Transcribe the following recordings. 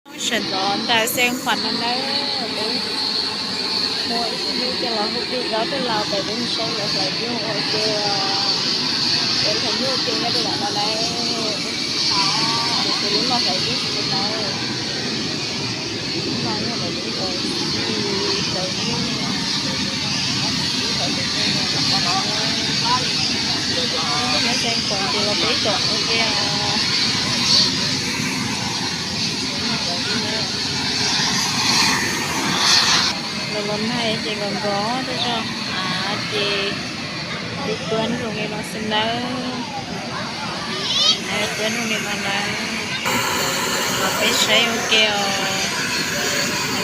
Sawv ntxov ntawm Xeev Khuam no nawb, peb muaj ib tug nyuj coj los hu plig rau peb laus pem peb mus saib lawv hlawv nyuj ua ke. Peb hlawv nyuj ua ke nyob rau ntawm no nawb. Ces lub no hlawv nyuj xwb nawb. Lub no yog lawv lub ua hlawv nyuj, hlawv nyuj no. Nyob Xeev Khuam ces los peb tsom ua ke os. Los los nag ces nkos nkos tuaj zog av ces lub puab zoo li no xwb nawb. Puab zoo li no nawb. Los peb saib ua ke os.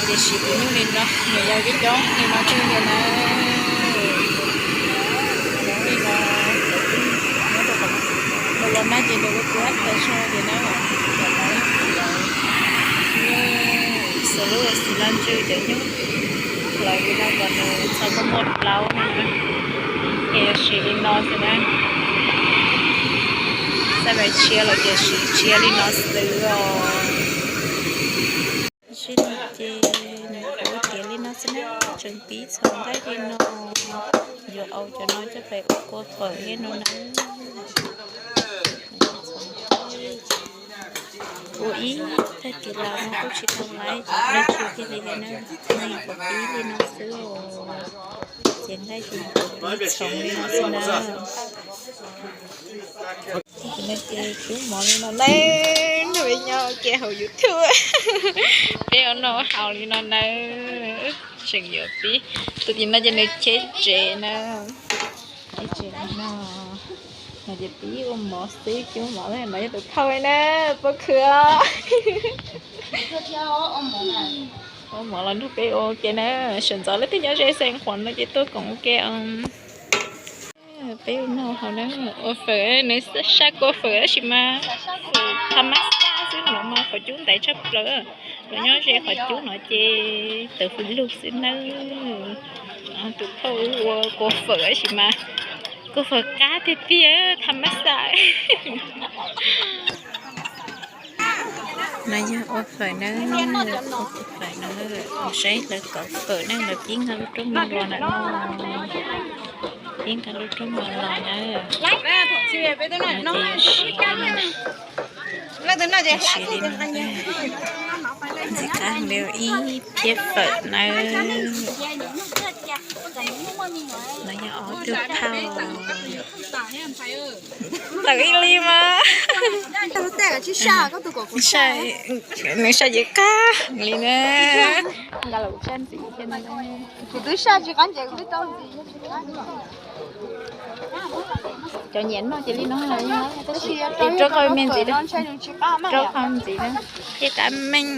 Ces siv tus nyuj li no, nws yog ib coob li no thiab nawb. Coob li no. Los los nag ces nws lub puab tawg zog li nawb. Xws lub ua xws laj ntswg cov nyuj hlawv li no kom nws txhob muaj plaub no na. Ces siv li no xwb na. Xab lais tshiab los ces siv tshiab li no xwb os. Sib no ces nws kuav tiav li no xwb na, tseem pib txhoov nqaij li no, yuav au cov no coj pem ua kua fawm thiab no na. Ua ib tag kis los no kuj tsis tau laib dab tsi kiag li thiab na, neeg kuav pib li no xwb os. Ces nqaij ces kuav pib txhoov li no xwb na. Ces cub mov li no nawb, nrog peb nyob ua ke hauv YouTube. Peb ua noj haus li no nawb, tseem yuav pib. Tus tim no ces nws cheb tsev na, cheb tsev li no. No ces pib ua mov xwb, cub mov no yog tus phauj na, Pov Khwm. Ua mov los nrog peb ua ua ke na, sawv ntxov leej twg nyob ze Xeev Khuam no ces tuaj koom ua ke os. Peb ua noj haus na, ua fawm, nws saj kua fawm tab sis mas fawm tha mab xaj xwb no mas qhov cub ntaiv tshaj plaws. Los nyob ze qhov cub no ces tawv fwm lug xwb nawb. Tus phauj ua kua fawm tab sis mas kua fawm qab tiag tiag tha mab xaj. No yog ua fawm na, ua fawm na, saib lawv kov fawm na, lawv pib nkag lub rooj mov los na, pib nkag lub rooj mov los na. Ces siv li no, ntxim qab li ib phiab fawm nawb. No yog ob tug phauj. Tawm ib li mas. Nws saj yeej qab li na. Cov nyiam noj ces li no, rau qhov me ntxiv, rau qhov ntxiv na, thiaj qab meej,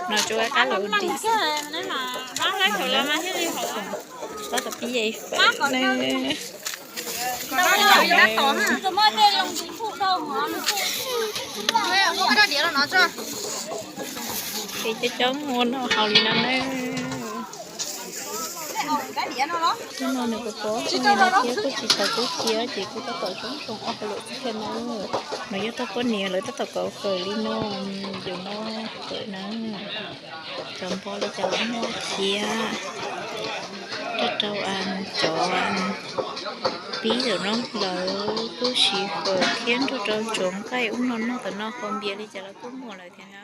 no tsuas qab los dim. Tab tom pib fawm na. Ces cov cov ua noj haus li no na. Hnub no nws kuj poob li no thiab kuj tsis tau kub cia ces kuj tab tom zoo zoo ob hauv lawm xwb thiab na. No yog tog poj niam lawv tab tom kov fawm li no, yus noj fawm na. Cov npo li cas los muaj thiab. Nrog rau cov pib tam no lawv kuj siv fawm thiab nrog rau ntsuav nqaij ub no noj tam no, qhov npias li cas los kuj muaj lawm thiab na.